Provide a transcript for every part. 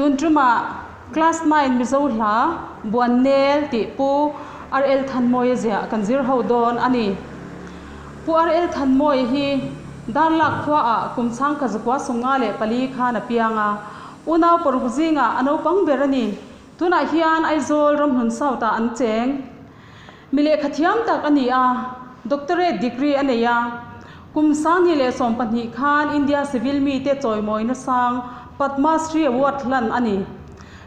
Tun tumah Class 9 Mizo hla Buannel tih Pu RL Thanmawia ziah kan zir ho dawn a ni. Pu RL Thanmawia hi Darlak khuaah kum chhangkha zakua 54 khan a piang a, unau paruk zingah a naupang ber a ni. Tunah hian Aizawl ramhlun South ah an cheng. Mi lehkha thiam tak a ni a, Doctorate degree a nei a. Kum 2012 khan India civil mite chawimawina sang Padma Shri Award hlan a ni.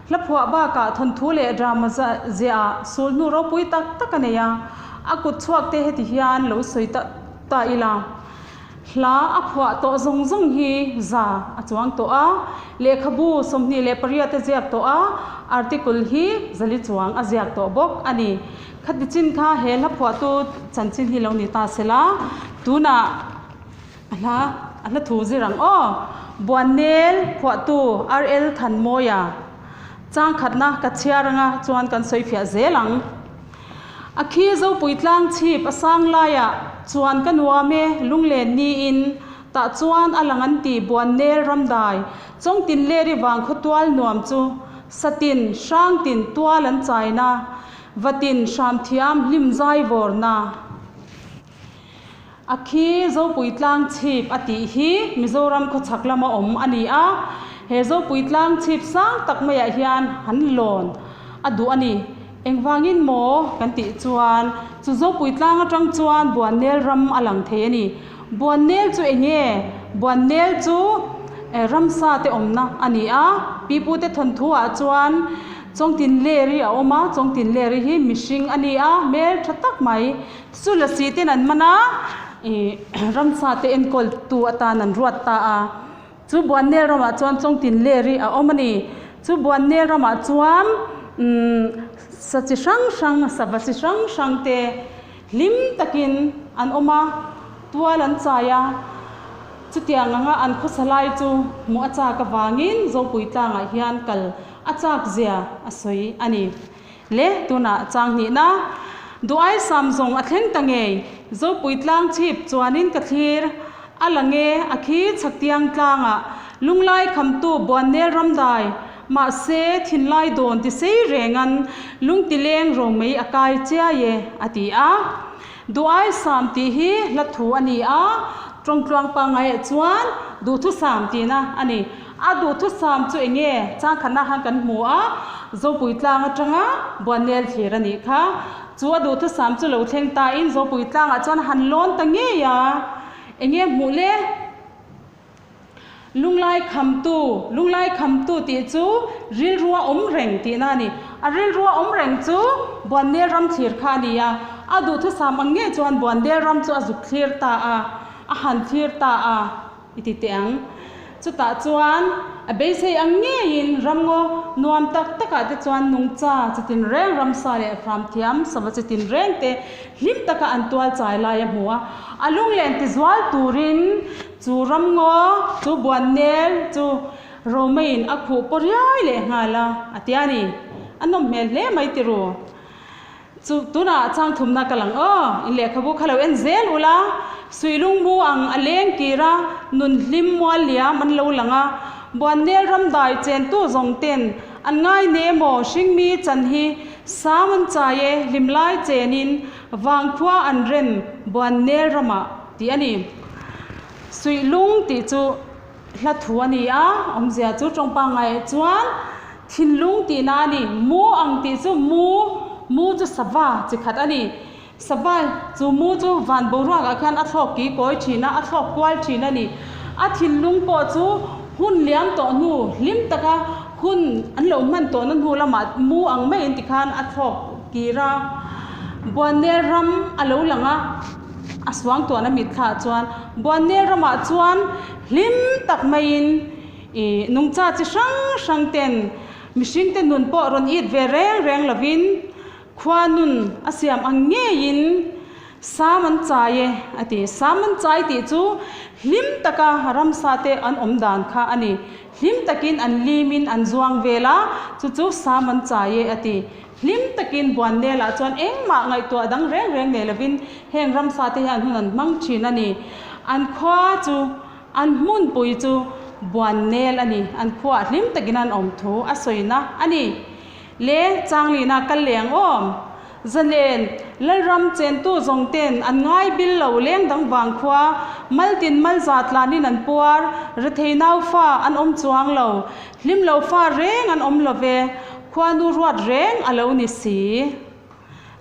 Hla phuah bakah thawnthu leh drama ziah sulhnu ropui tak tak a nei a, a kut chhuak te heti hian lo sawi ta ta ila. Hla a phuah tawh zawng zawng hi za a chuang tawh a, lehkhabu 28 a ziak tawh a, article hi zali chuang a ziak tawh bawk a ni. Khati chin kha he hla phuahtu chanchin hi lo ni ta se la, tunah a hla a hla thu zir ang aw. Buannel phuahtu RL Thanmawia changkhatna ka chhiar anga chuan kan sawi fiah zel ang. A khi Zopui tlang chhip a sang laiah chuan ka nuam e, lunglen niin tah chuan a lang an ti Buannel ramdai Chawngtin leri vang khawtual nuam chu Satin Hrangtin tual an chaina Vatin hramthiam hlim zai vawrna. A khi Zopui tlang chhip a tih hi Mizoram khawchhak lama awm a ni a, he Zopui tlang chhip sang tak maiah hian han lawn a duh a ni. Engvangin maw kan tih chuan chu Zopui tlang atang chuan Buannel ram a lang thei a ni. Buannel chu eng nge? Buannel chu ramsa te awmna a ni a, pipute thawnthu ah chuan Chawngtin leri a awm a, Chawngtin leri hi mihring a ni a, hmel tha tak mai. Chu lasi ten an man a, ih ramsa te enkawl tu atan an ruat ta a. Chu Buannel ramah chuan Chawngtin leri a awm a ni. Chu Buannel ramah chuan umm sa chi hrang hrang, sava chi hrang hrang te hlim takin an awm a, tual an chai a. Chutiang anga an khawsa lai chu hmuh a chak avangin Zopui tlangah hian kal a chak zia a sawi a ni. Le tunah chang hnihna duai sam zawng a thleng ta ngei. Zopui tlang chhip chuanin ka thlir a la nge a khi chhaktiang tlangah lunglai khamtu Buannel ramdai mahse thinlai dawn ti sei rengan lungtileng romei a kai chiai e a ti a. Duai sam tih hi hla thu a ni a, tawngtluang pangngai ah chuan duhthusam tihna a ni. A duhthusam chu eng nge? Changkhatna khan kan hmu a, Zopui tlang atanga Buannel thlir a nih kha. Chu a duhthusam chu lo thleng tain Zopui tlangah chuan a han lawn ta ngei a, eng nge hmuh le? Lunglai khamtu, Lunglai khamtu tih chu rilrua awm reng tihna a ni. A rilrua awm reng chu Buannel ram thlir kha a ni a, a duhthusam ang ngei chuan Buannel ram chu a zuk thlir ta a, a han thlir ta a. I ti teh ang. Chutah chuan a beisei ang ngeiin ramngaw nuam tak takah te chuan nungcha chitin reng ramsa leh hramthiam sava chitin reng te hlim taka an tual chai lai a hmu a. A lunglen tizual turin chu ramngaw, chu buannel chu Romeiin a khuh paw riai leh nghal a, a ti a ni. A nawm hmel hle mai ti ru. Chu tunah chang thumna ka lang aw, in lehkhabu kha lo en zel ula, Suilung mu ang a leng kir a, nun hlim mual liam an lo lang a, Buannel ramdai chentu zawng ten an ngai ne maw hringmi chan hi sam an chai e hlimlai chenin vangkhua an rem Buannel ramah tih a ni. Suihlung tih chu hla thu a ni a, awmzia chu tawng pangngai chuan thinlung tihna a ni. Mu ang tih chu mu, mu chu sava chi khat a ni. Sava chu mu chu van boruakah khan a thlawk ki kawi thin a, a thlawk kual thin a ni. A thinlung pawh chu hun liam tawh hnu, hlim taka hun an lo hman tawhna hnu lamah mu ang maiin tikhan a thlawk kir a. Buannel ram a lo lang a. A suangtuahna mitthla chuan Buannel ramah chuan hlim tak maiin ih nungcha chi hrang hrang ten mihringte nun pawh rawn it ve reng reng lovin khua nun a siam ang ngeiin sam an chai e a ti. Sam an chai tih chu hlim taka ramsa te an awm dan kha a ni. Hlim takin an limin an zuang vel a, chu chu sam an chai e a ti. Hlim takin Buannelah chuan engmah ngaihtuah dang reng reng nei lovin heng ramsa te hian hun an hmang thin a ni. An khua chu, an hmunpui chu. Buannel a ni. An khuaah hlim takin an awm thu a sawina a ni. Le Changlina kal leh ang aw. Zalen, Lalram chentu zawng ten an ngai bil lo leng dang vang khua, maltin malza tlanin an puar, rethei naufa an awm chuang lo, hlim lo fa reng an awm lo ve, khuanu ruat reng a lo ni si.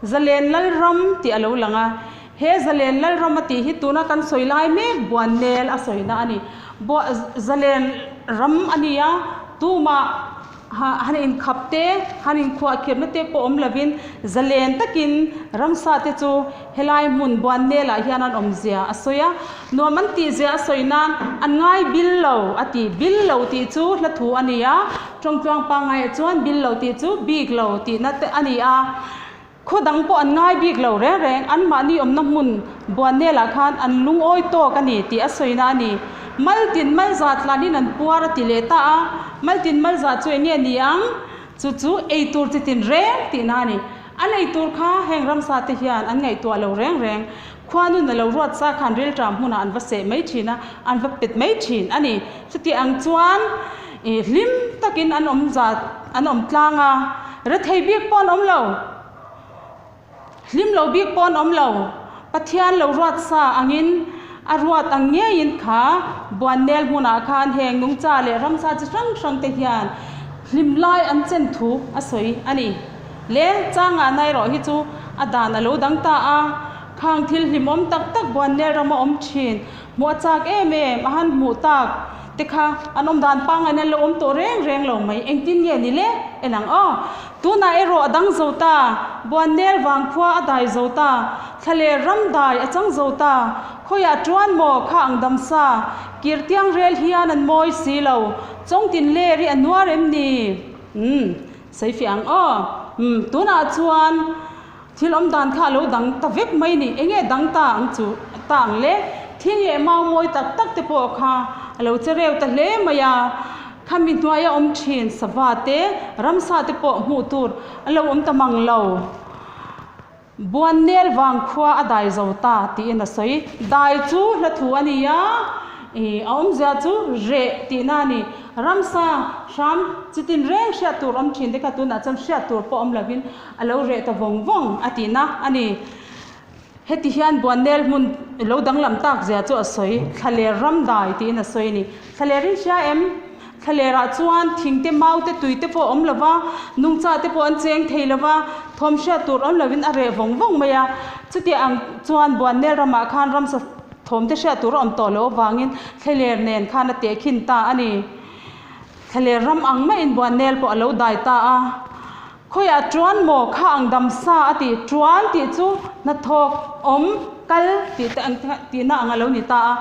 Zalen Lalram tih a lo lang a, he Zalen Lalram a tih hi tuna kan sawi lai mek Buannel a sawina a ni. Buah Zalen ram a ni a, tumah han inkhap te, han inkhuahkhirhna te pawh awm lovin zalen takin ramsa te chu helai hmun Buannelah hian an awmzia a sawi a, nuam an tihzia a sawi nan an ngai bil lo a ti. Bil lo tih chu hla thu a ni a, Tawngtluang pangaiah chuan bil lo tih chu bik lo tihna te a ni a, khaw dang pawh an ngai bik lo reng reng, anmahni awmna hmun Buannelah khan an lungawi tawk a ni tih a sawina a ni. Maltin malza tlanin an puar a ti leh ta a, Maltin malza chu eng nge ni ang? Chu chu eitur chi tin reng tihna a ni. An eitur kha heng ramsa te hian an ngaihtuah lo reng reng. Khuanun a lo ruat sa khan rilṭam hmunah an va seh mai ṭhin a, an va pet mai ṭhin a ni. Chuti ang chuan ih hlim takin an awm zat an awm tlang a, rethei bik pawh an awm lo, hlim lo bik pawh an awm lo. Pathian lo ruat sa angin a ruat ang ngeiin kha Buannel hmunah khan heng nungcha leh ramsa chi hrang hrang te hian hlim lai an chen thu a sawi a ni. Le changah na erawh hi chu a dan a lo dang ta a, khang thil hlimawm tak tak Buannel rama awm thin hmuh a chak em em a han hmuh tak te kha an awm dan pangngai in an lo awm tawh reng reng lo mai engtin nge ni le en ang aw tunah erawh a dang zo ta Buannel vang khua a dai zo ta thla leh ram dai a chang zo ta khawiah tuan maw kha ang dam sa kirtiang rel hian an mawi si lo chawngtin ler hi a nuar em ni umm. Sawifiah ang aw. Umm, tunah chuan thil awm dan kha a lo dang ta vek mai ni. Enge dang ta ang chu ta ang le? Thing leh mau mawi tak tak te pawh kha a lo che reu ta hle mai a. Khami hnuaia awm thin sava te, ramsa te pawh hmuh tur a lo awm ta mang lo. Buannel vang khua a dai zo ta tiin a sawi. Dai chu hla thu a ni a, ih a awmzia chu reh tihna a ni. Ramsa hram chitin reng hriat tur awm thin te kha tunah chuan hriat tur pawh awm lovin a lo reh ta vawng vawng a tihna a ni. Heti hian Buannel hmun lo danglam tak zia chu a sawi. Thlaler ram dai tiin a sawi a ni. Thlaler in hria em? Thlalerah chuan thing te, mau te, tui te pawh a awm lo va, nungcha te pawh an cheng thei lo va, thawm hriat tur awm lovin a reh vawng vawng mai a. Chuti ang chuan Buannel ramah khan ramsa thawm te hriat tur a awm tawh loh avangin thlaler nen khan a tehkhin ta a ni. Thlaler ram ang maiin Buannel pawh a lo dai ta a. Khawiah tuan maw kha ang dam sa a tih tuan tih chu hnathawk awm kal tih te ang tihna ang a lo ni ta a.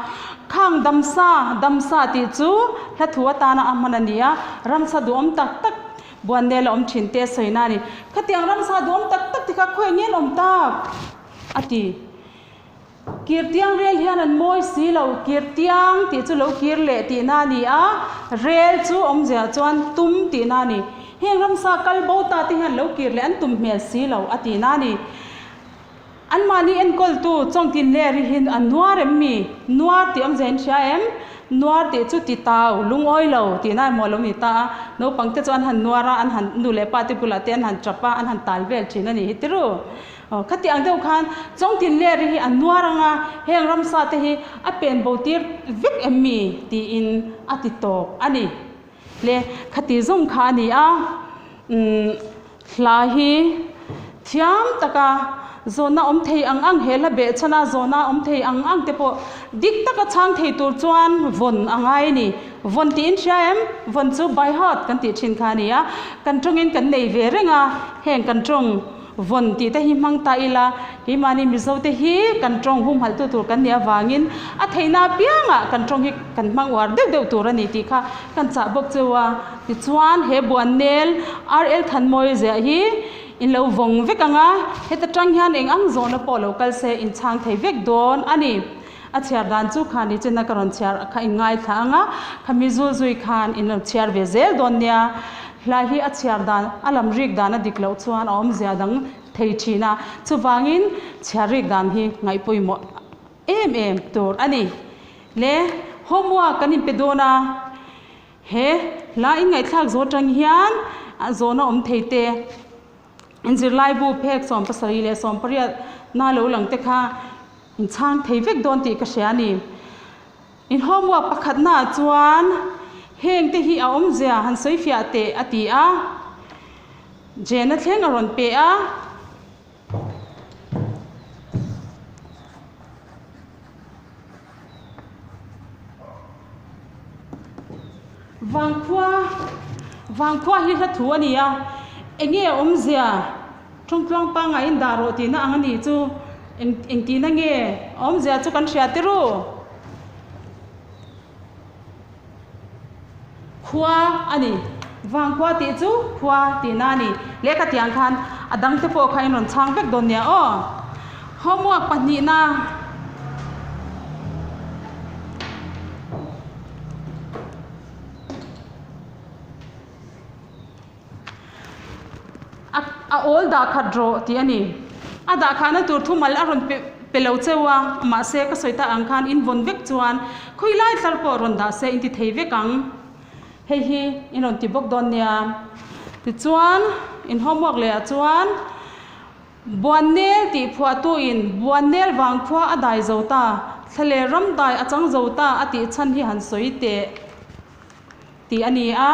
Khang dam sa dam sa tih chu hla thu atana a hman a ni a, ramsa duhawm tak tak Buannel a awm thin te a sawina a ni. Khatiang ramsa duhawm tak tak te kha khawiah nge an awm tak a ti. Kirtiang rel hian an mawi si lo, kirtiang tih chu lo kir leh tihna a ni a, rel chu awmzia chuan tum tihna a ni. Heng ramsa kal bo ta te hian lo kir leh an tum hmel si lo a tihna a ni. Anmahni enkawltu Chawngtin Leri hi a nuar em mi? Nuar tih awmzia in hria em? Nuar tih chu ti tau, lungawi lo tihna emaw a lo ni ta a, naupang te chu an han nuar a, an han nu leh pa te bulah te an han tap a, an han tal vel thin a ni hi tiru. Aw, khati ang deuh khan Chawngtin Leri hi a nuar ang a, heng ramsa te hi a pen bo tir vek em mi? tiin a ti tawp a ni. Le, khati zawng kha a ni a, umm, hla hi thiam taka zawhna awm thei ang ang, he hla behchhana zawhna awm thei ang ang te pawh dik taka chhang thei tur chuan vawn a ngai a ni. Vawn tiin hria em? Vawn chu by heart kan tih thin kha a ni a, kan tawngin kan nei ve reng a, heng kan tawng Vawn tih te hi hmang ta ila, keimahni Mizo te hi kan tawng humhalhtu tur kan nih avangin a theihna apiangah kan tawng hi kan hmang uar deuh deuh tur a ni tih kha kan chah bawk cheu a. Tichuan he Buannel RL Thanmawi ziah hi in lo vawng vek ang a, heta tang hian eng ang zawhna pawh lo kal se in chhang thei vek dawn a ni. A chhiar dan chu khan i chena ka rawn chhiar kha in ngaithla ang a, khami zul zui khan in lo chhiar ve zel dawn nia. Hla hi a chhiar dan, a lam rik dan a dik loh chuan a awmzia dang thei thin a, chuvangin chhiar rik dan hi ngaihpawimawh em em tur a ni. Le, homework kan inpe dawn a. He hla in ngaihthlak zawh atang hian zawhna awm thei te in zirlaibu phek 70 leh 18 na lo lang te kha in chhang thei vek dawn tih ka hria a ni. In homework pakhatna ah chuan heng te hi a awmzia han sawi fiah teh a ti a, Jena thleng a rawn pe a. Vangkhua Vangkhua hi hla thu a ni a, eng nge awmzia Tawngtluang pangngai in dah rawh tihna ang a nih chu eng eng tihna nge awmzia chu kan hria tir u. Khua a ni. Vangkhua tih chu khua tihna a ni. Lehkha tiang khan a dang te pawh kha in rawn chhang vek dawn nia aw. Homework pahnihna. A a awl dah khat rawh tih a ni. A dah khahna tur thumal a rawn pe pe lo cheu a, mahse ka sawi tak ang khan in vawn vek chuan khawi lai tlar pawh rawn dah se in ti thei vek ang. Hei hi in rawn ti bawk dawn nia. Tichuan in homework leh ah chuan Buannel tih phuahtuin Buannel vang khua a dai zo ta, thla leh ram dai a chang zo ta a tih chhan hi han sawi teh. Tih a ni a,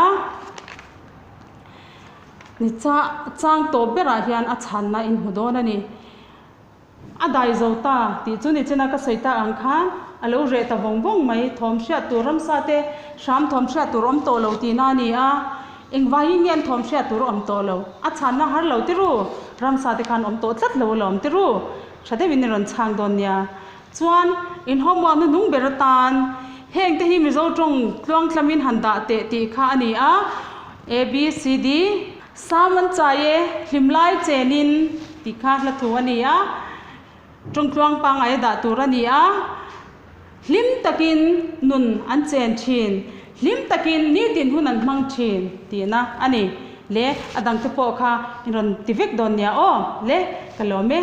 ni cha chang tawp berah hian a chhanna in hmu dawn a ni. A dai zo ta tih chu nichina ka sawi tak ang khan a lo reh ta vawng vawng mai, thawm hriat tur ramsa te hram thawm hriat tur awm tawh lo tihna a ni a, engvangin nge an thawm hriat tur a awm tawh lo? A chhanna har lo tiru, ramsa te khan awm tawh tlat lo alawm tiru, tha deuhin i rawn chhang dawn nia. Chuan, in homework na hnung ber atan heng te hi Mizo tawng tluangtlamin han dah teh tih kha a ni a, A, B, C, D. Sam an chai e, hlim lai chenin tih kha hla thu a ni a, tawng tluang pangngai a dah tur a ni a, hlim takin nun an chen thin, hlim takin nitin hun an hmang thin tihna a ni. Le, a dangte pawh kha in rawn ti vek dawn nia aw, le, ka lawm e.